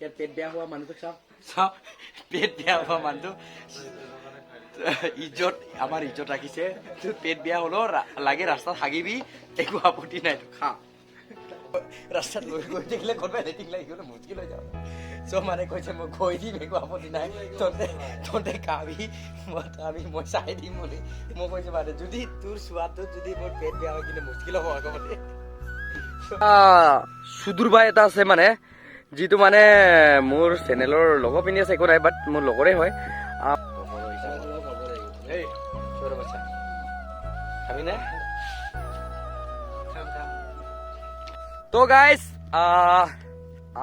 ইয়াত পেট বেয়া হোৱা মানুহটোক চাওঁ চাওঁ, পেট বেয়া হোৱা মানুহটো ইজ্জত, আমাৰ ইজ্জত ৰাখিছে। তোৰ পেট বেয়া হ'লেও লাগে ৰাস্তাত হাগিবি, একো আপত্তি নাই, তই খা। ৰাস্তাত লৈ গৈ থাকিলে ক'ৰবাত লেট্ৰিন লাগি গ'লে মুস্কিল হৈ যাব। চ' মানে কৈছে, মই গৈ দিম, একো আপত্তি নাই, তহঁতে তহঁতে খাবি, মই আমি মই চাই দিম বুলি। মই কৈছোঁ মানে যদি তোৰ চোৱাটোত যদি মোৰ পেট বেয়া হয়, কিন্তু মুস্কিল হ'ব আকৌ মানে। সুদূৰ ভাই এটা আছে, মানে যিটো মানে মোৰ চেনেলৰ লগৰ পিন্ধি আছে, একো নাই, বাট মোৰ লগৰে হয়। এই চোৰ বাচ্চা, খাবি নে? খাম খাম। তো গাইজ,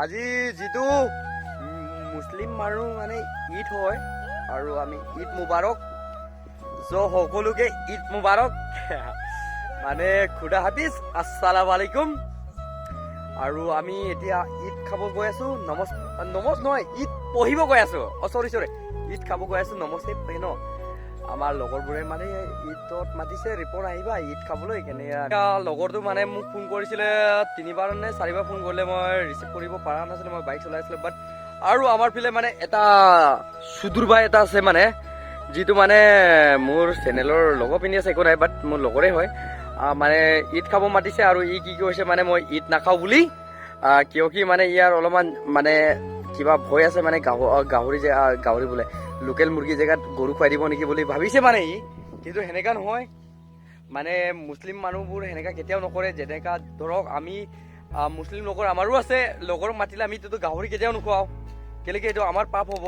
আজি যিটো মুছলিম মানুহ মানে ঈদ হয় আৰু আমি ঈদ মুবাৰক। চ' সকলোকে ঈদ মুবাৰক, মানে খুদা হাফিজ, আসসালাম আলাইকুম। আৰু আমি এতিয়া ঈদ খাব গৈ আছো। নমজ, নমজ নহয়, ঈদ পঢ়িব গৈ আছো। অ' চৰি চৰি, ঈদ খাব গৈ আছো। নমস্তে ন আমাৰ লগৰবোৰে মানে ঈদত মাতিছে, ৰিপন আহিবা ঈদ খাবলৈ কেনে। লগৰটো মানে মোক ফোন কৰিছিলে, তিনিবাৰ নে চাৰিবাৰ ফোন কৰিলে, মই ৰিচিভ কৰিব পৰা নাছিলোঁ, মই বাইক চলাই আছিলোঁ। বাট আৰু আমাৰ ফালে মানে এটা সুদূৰ ভাই এটা আছে, মানে যিটো মানে মোৰ চেনেলৰ লগৰ পিন্ধি আছে, একো নাই, বাট মোৰ লগৰে হয়। মানে ঈদ খাব মাতিছে আৰু ই কি কৈছে মানে মই ঈদ নাখাওঁ বুলি। কিয় কি মানে ইয়াৰ অলপমান মানে কিবা ভয় আছে, মানে গাহৰি যে গাহৰি বোলে, লোকেল মুৰ্গী জেগাত গৰু খুৱাই দিব নেকি বুলি ভাবিছে মানে ই। কিন্তু সেনেকা নহয়, মানে মুছলিম মানুহবোৰ সেনেকা কেতিয়াও নকৰে। যেনেকা ধৰক আমি মুছলিম লগৰ আমাৰো আছে, লগৰক মাতিলে আমিতো গাহৰি কেতিয়াও নোখোৱাওঁ। কেলেকি এইটো আমাৰ পাপ হ'ব।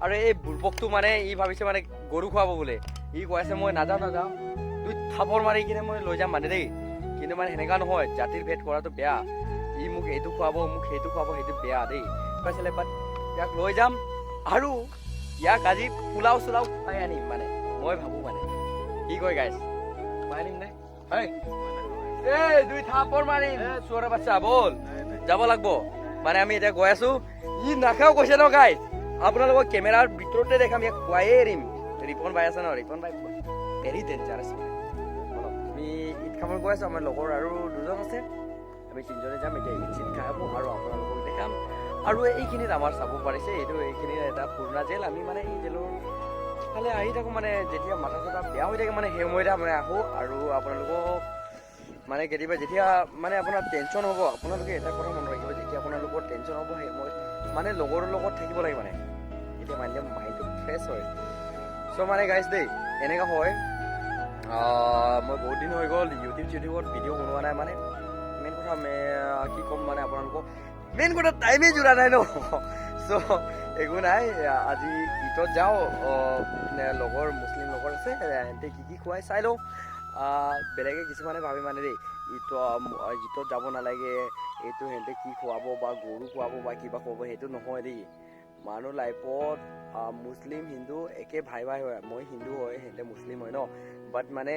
আৰু এই বুৰ্বকটো মানে ই ভাবিছে মানে গৰু খুৱাব বোলে। ই কৈ আছে মই নাযাওঁ নাযাওঁ, দুই থাপৰ মাৰি কিনে মই লৈ যাম মানে দেই। কিন্তু মানে সেনেকা নহয়, জাতিৰ ভেদ কৰাটো বেয়া। ই মোক এইটো খুৱাব, মোক সেইটো খুৱাব, সেইটো বেয়া দেই কৈছিলে। বাট ইয়াক লৈ যাম আৰু ইয়াক আজি পোলাও চোলাও খুৱাই আনিম মানে মই ভাবো মানে। কি কয় গাইছ, খুৱাই আনিম নে? এই দুই থাপৰ মাৰিম, চোৰৰ বাচ্চা, ব'ল যাব লাগব। মানে আমি এতিয়া গৈ আছো। ই নাখাও কৈছে ন গাইছ, আপোনালোকক কেমেৰাৰ ভিতৰতে দেখাম, ইয়াক খুৱাইয়ে এৰিম। ৰিপন ভাই আছে ন, ৰিপন ভাই ভেৰি ডেঞ্জাৰাছ মানে। ব'লক, আমি ঈদ খাব গৈ আছো। আমাৰ লগৰ আৰু দুজন আছে, আমি তিনিজনে যাম। এতিয়া ঈদ চিদ খাই আহোঁ আৰু আপোনালোকক দেখাম। আৰু এইখিনিত আমাৰ চাব পাৰিছে, এইটো এইখিনি এটা পুৰণা জেল। আমি মানে এই জেলৰ ফালে আহি থাকোঁ, মানে যেতিয়া মাথা চাথা বেয়া হৈ থাকে, মানে সেই সময়তে মানে আহোঁ। আৰু আপোনালোকক মানে কেতিয়াবা যেতিয়া মানে আপোনাৰ টেনশ্যন হ'ব, আপোনালোকে এটা কথা মনত ৰাখিব, যেতিয়া আপোনালোকৰ টেনশ্যন হ'ব, সেই সময়ত মানে লগৰৰ লগত থাকিব লাগে। মানে এতিয়া মানিলে মাইণ্ডটো ফ্ৰেছ হয়। চ' মানে গাইজ দেই, এনেকুৱা হয়। মই বহুত দিন হৈ গ'ল ইউটিউব চিউটিউবত ভিডিঅ' বনোৱা নাই। মানে মেইন কথা কি ক'ম, মানে আপোনালোকক মেইন কথা টাইমেই যোৰা নাই ন। চ' একো নাই, আজি ঈদত যাওঁ। লগৰ মুছলিম লগৰ আছে, সিহঁতে কি কি খুৱাই চাই লওঁ। বেলেগে কিছুমানে ভাবে মানে দেই, ঈদ ঈদত যাব নালাগে, এইটো সিহঁতে কি খুৱাব বা গৰু খুৱাব বা কিবা খুৱাব, সেইটো নহয় দেই। মানুহ লাইফত মুছলিম হিন্দু একে ভাই ভাই হয়। মই হিন্দু হয়, সিহঁতে মুছলিম হয় ন। বাট মানে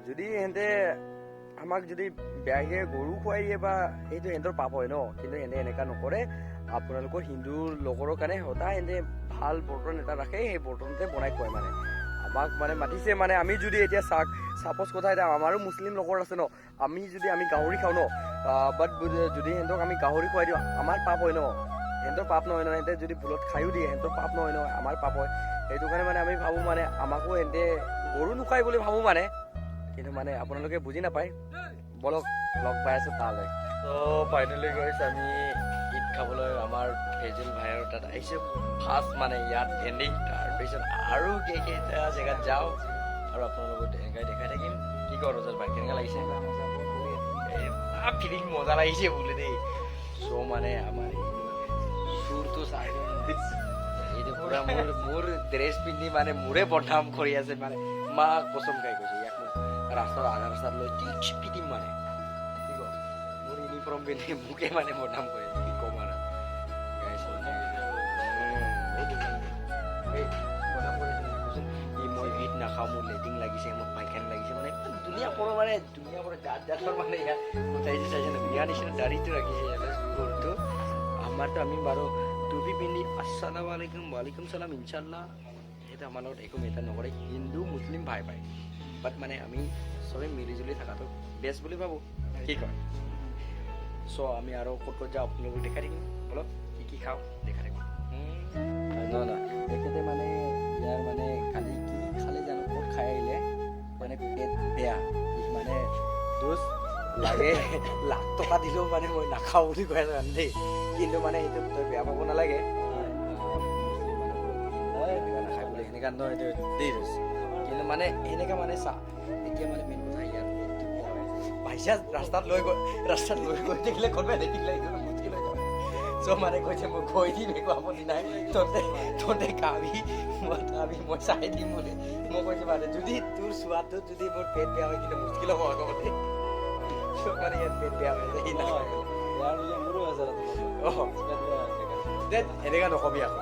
যদি সিহঁতে আমাক যদি বেয়াকে গৰু খুৱাই দিয়ে বা সেইটো সিহঁতৰ পাপ হয় ন। কিন্তু সিহঁতে এনেকা নকৰে। আপোনালোকৰ হিন্দুৰ লগৰৰ কাৰণে সদায় সিহঁতে ভাল বৰ্তন এটা ৰাখে, সেই বৰ্তনতে বনাই খুৱায়। মানে আমাক মানে মাতিছে, মানে আমি যদি এতিয়া চাক চাপ'জ কথা এটা, আমাৰো মুছলিম লগৰ আছে ন, আমি যদি আমি গাহৰি খাওঁ ন, বাট যদি সিহঁতক আমি গাহৰি খুৱাই দিওঁ, আমাৰ পাপ হয় ন, সিহঁতৰ পাপ নহয় নহয়। সিহঁতে যদি ভুলত খায়ো দিয়ে, সিহঁতৰ পাপ নহয় নহয়, আমাৰ পাপ হয়। সেইটো কাৰণে মানে আমি ভাবোঁ মানে আমাকো সিহঁতে গৰু নোখোৱাই বুলি ভাবোঁ মানে। কিন্তু মানে আপোনালোকে বুজি নাপায়। বলক, লগ পাই আছো তালৈ। ত' ফাইনেলি গৈছে, আমি ঈদ খাবলৈ আমাৰ ফেজুল ভাইৰ তাত আহিছোঁ। ফাৰ্ষ্ট মানে ইয়াত এণ্ডিং, তাৰপিছত আৰু কেইটা জেগাত যাওঁ আৰু আপোনালোকক এনেকৈ দেখাই থাকিম। কি কয় ৰজত ভাই, কেনেকুৱা লাগিছে? ফিলিং মজা লাগিছে বোলে দেই। চ' মানে আমাৰ চুৰটো চাই, এইটো পুৰা মোৰ ড্ৰেছ পিন্ধি মানে মোৰে বদনাম কৰি আছে। মানে মা কচম খাই কৈছে, ইয়াক মই ৰাস্তাত আধা ৰাস্তাত লৈ ঠিক পিটিম। মানে কি কম, মোৰ ইউনিফৰ্ম পিন্ধি মোকে মানে বদনাম কৰি আছে, কি ক'ম আৰু। Guys, এই বদনাম কৰি আছে, কৈছে, ই মই ঈদ নাখাওঁ, মোৰ লেট্ৰিন লাগিছে, মোৰ পায়খানা লাগিছে, মানে দুনীয়া পৰ, মানে দুনীয়া পৰ জাত জাতৰ মানে ইয়াত উঠাইছে। চাইছে ন, মিয়া নিচিনা দাড়িটো ৰাখিছে ইয়াতে চুৰটো। আমাৰতো আমি বাৰু টুপি পিন্ধি আসসালামু আলাইকুম, ৱালাইকুম চালাম, ইনশাল্লাহ। সেইটো আমাৰ লগত একো মেটাৰ নকৰে। হিন্দু মুছলিম ভাই ভাই, বাট মানে আমি চবে মিলি জুলি থকাটো বেষ্ট বুলি ভাবোঁ, কি কয়? চ' আমি আৰু ক'ত ক'ত যাওঁ আপোনালোকক দেখাই থাকিম। বলক, কি খাওঁ দেখা থাকিব। নহয় নহয়, তেখেতে মানে ইয়াৰ মানে কালি কি খালে জানো, ক'ত খাই আহিলে, মানে পেট বেয়া। ই মানে দোষ লাগে লাখ টকা দিলেও মানে মই নাখাওঁ বুলি কৈ আছো মানে দেই। কিন্তু মানে সেইটো তই বেয়া পাব নালাগে। মুছলিম মানুহবোৰক এনেকুৱা নাখায় বুলি সেনেকা নহয় দেই দোষ। কিন্তু মানে সেনেকা মানে চা, এতিয়া মানে মেইন কথা ইয়াৰ পেটটো বেয়া হৈ আছে। বাই চান্স ৰাস্তাত লৈ গৈ থাকিলে ক'ৰবাত লেটিং লাগি গ'লে মুস্কিল হৈ যাব। চ' মানে কৈছে, মই গৈ দিম, একো আপত্তি নাই, তহঁতে খাবি, মই খাবি, মই চাই দিম বুলি। মই কৈছোঁ মানে যদি তোৰ চোৱাটোত যদি মোৰ পেট বেয়া হয়, কিন্তু মুস্কিল হ'ব আকৌ বুলি। চ' মানে ইয়াত পেট বেয়া হৈ আছে, সি নাখায় বোলে। অঁ, দে, এনেকা নকবি আকৌ।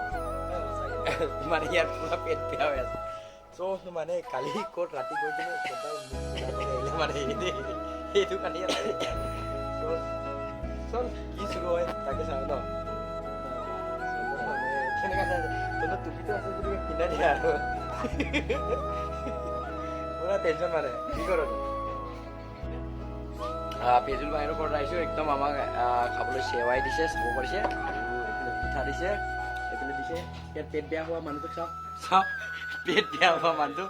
মানে ইয়াত পুৰা পেট বেয়া হৈ আছে। চ' মানে কালি ক'ত ৰাতি গৈ কিনে ক'ৰবাত মুখ চুখ কৰি আহিলে মানে সেইটো কাৰণে ইয়াত পেট বেয়া। চ' চল, কি চুৰু হয় তাকে চাওঁ ন। মানে কেনেকা চাই তহঁতৰ টুপিটো আছে যদি পিন্ধাই দিয়া আৰু। পুৰা টেনশ্যন মানে কি কৰ তই? পেজুল বাহিৰৰ ঘৰত আহিছোঁ। একদম আমাক খাবলৈ চেৱাই দিছে, চাব পাৰিছে, আৰু এইফালে পিঠা দিছে, এইফালে দিছে। ইয়াত পেট বেয়া হোৱা মানুহটোক চাওক চাওক। পেট বেয়া হোৱা মানুহটো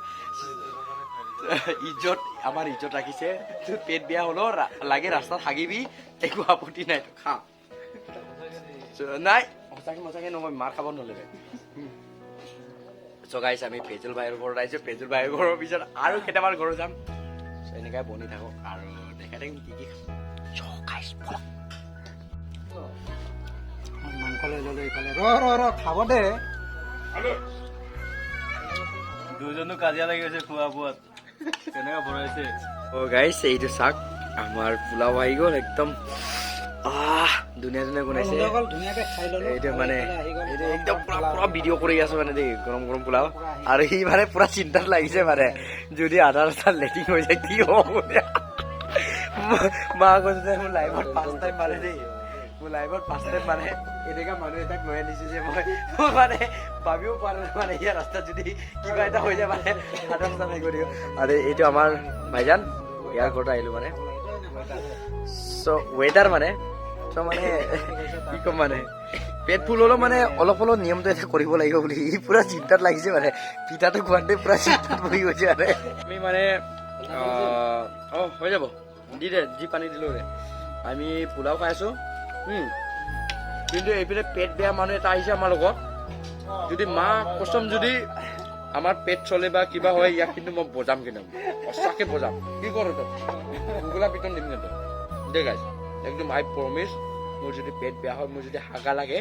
ইজ্জত, আমাৰ ইজ্জত ৰাখিছে। তোৰ পেট বেয়া হ'লেও লাগে ৰাস্তাত হাগিবি, একো আপত্তি নাই, তই খা। নাই, সঁচাকে মচাকে নহয়, মাৰ খাব নহ'লে। চ' গাইছ, আমি পেজুল ভাইৰ ঘৰত আহিছোঁ। পেজুল ভাইৰ ঘৰৰ পিছত আৰু কেইটামান ঘৰত যাম। চ' এনেকাই বনি থাকক আৰু দেখাই থাকিম কি কি। চ' গাইছ, ব'লক। মাংস লৈ ললো এইফালে। ৰ ৰ ৰ, খাব দে। দুজনো কাজিয়া লাগি গৈছে খোৱা বোৱাত, কেনেকা বনাইছে। অ' গাইছ, এইটো চাওক, আমাৰ পোলাও আহি গ'ল। একদম আহ ধুনীয়া ধুনীয়া বনাইছে। বন্ধুসকল, ধুনীয়াকে খাই ললো। এইটো মানে আৰু এইফালে আহি গ'ল এইটো গৰম একদম গৰম পুৰা পোলাও। পুৰা ভিডিঅ' কৰি আছো মানে দেই, গৰম গৰম পোলাও। পুৰা আহি আৰু সি মানে পুৰা চিন্তাত লাগিছে, মানে যদি আধা ৰাস্তাত লেটিং হৈ যায় কি হ'ব বুলি। মা কৈছে যে মোৰ লাইফত ফাৰ্ষ্ট টাইম মানে দেই, মোৰ লাইফত ফাৰ্ষ্ট টাইম মানে এনেকুৱা মানুহ এটাক লৈ আনিছো যে মই মানে ভাবিও পোৱা নাই, মানে ইয়াৰ ৰাস্তাত যদি কিবা এটা হৈ যায়, মানে আধা ৰাস্তাত থাকিব দিব। আৰু এইটো আমাৰ ভাইজান, ইয়াৰ ঘৰত আহিলো মানে। চ' ৱেডাৰ মানে, চ' মানে কি ক'ম, মানে পেট ফুল হ'লেও মানে অলপ অলপ নিয়মটো এটা কৰিব লাগিব বুলি সি পুৰা চিন্তাত লাগিছে। মানে পিঠাটো খোৱাতে পুৰা চিন্তাত পৰি গৈছে। মানে আমি মানে অঁ, হৈ যাব, দি দে, যি পানী দিলো দে। আমি পোলাও খাই আছো। কিন্তু এইপিনে পেট বেয়া মানুহ এটা আহিছে আমাৰ লগত। যদি মা কচম, যদি আমাৰ পেট চলে বা কিবা হয়, ইয়াক কিন্তু মই বজাম, কিন্তু সঁচাকে বজাম। কি কৰ তই, গুগলা পিটন দিম কিন্তু দেই। গাইছ, একদম আই প্ৰমিছ, মোৰ যদি পেট বেয়া হয়, মোৰ যদি হাগা লাগে,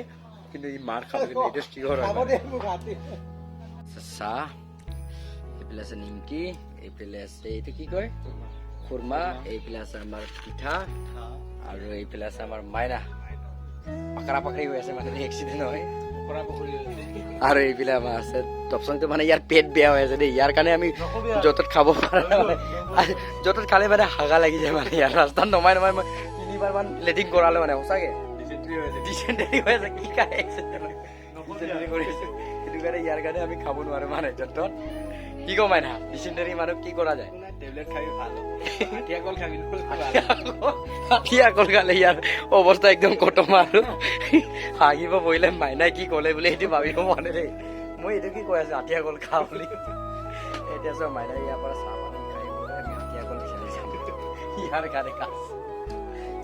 কিন্তু ই মাৰ খাব কিন্তু, এইটো চিয়ৰ হয় খাব মানে। দে মোক ৰাতি। চাহ, এইফালে আছে নিমকি, এইফালে আছে এইটো কি কয়, খুৰমা, এইফালে আছে আমাৰ পিঠা আৰু এইফালে আছে আমাৰ মাইনা। পাকৰা পাকৰি হৈ আছে মানে এক্সিডেণ্ট হয়। আৰু এইফালে আমাৰ আছে টপচংটো। মানে ইয়াৰ পেট বেয়া হৈ আছে দেই, ইয়াৰ কাৰণে আমি য'ত ত'ত খাব পৰা নাই। মানে য'ত ত'ত খালে মানে হাগা লাগি যায়। মানে ইয়াৰ ৰাস্তাত নমাই নমাই মই তিনিবাৰ মান লেটিং কৰালো। মানে সঁচাকে ডিচেণ্টাৰী হৈ আছে, কি খাই আহিছে, ডিচেণ্টাৰী কৰি আছে। সেইটো কাৰণে ইয়াৰ কাৰণে আমি খাব নোৱাৰো মানে য'ত ত'ত। কি কম মাইনা, ডিচেণ্টাৰী মানুহ কি কৰা যায়? টেবলেট খাবি, ভাল হ'ব। আঠিয়া কল খাবি। আঠিয়া কল খালে ইয়াৰ অৱস্থা একদম খতম। আৰু হাঁহিব বহিলে মাইনাই কি ক'লে বুলি সেইটো ভাবিব পৰা নাই দেই। মই এইটো কি কৈ আছো, আঠিয়া কল খা বুলি। এতিয়া চব মাইনাই ইয়াৰ পৰা চাহ পানী খাই গ'লে আমি আঠিয়া কল বিচাৰি যাম ইয়াৰ কাৰণে। কাজ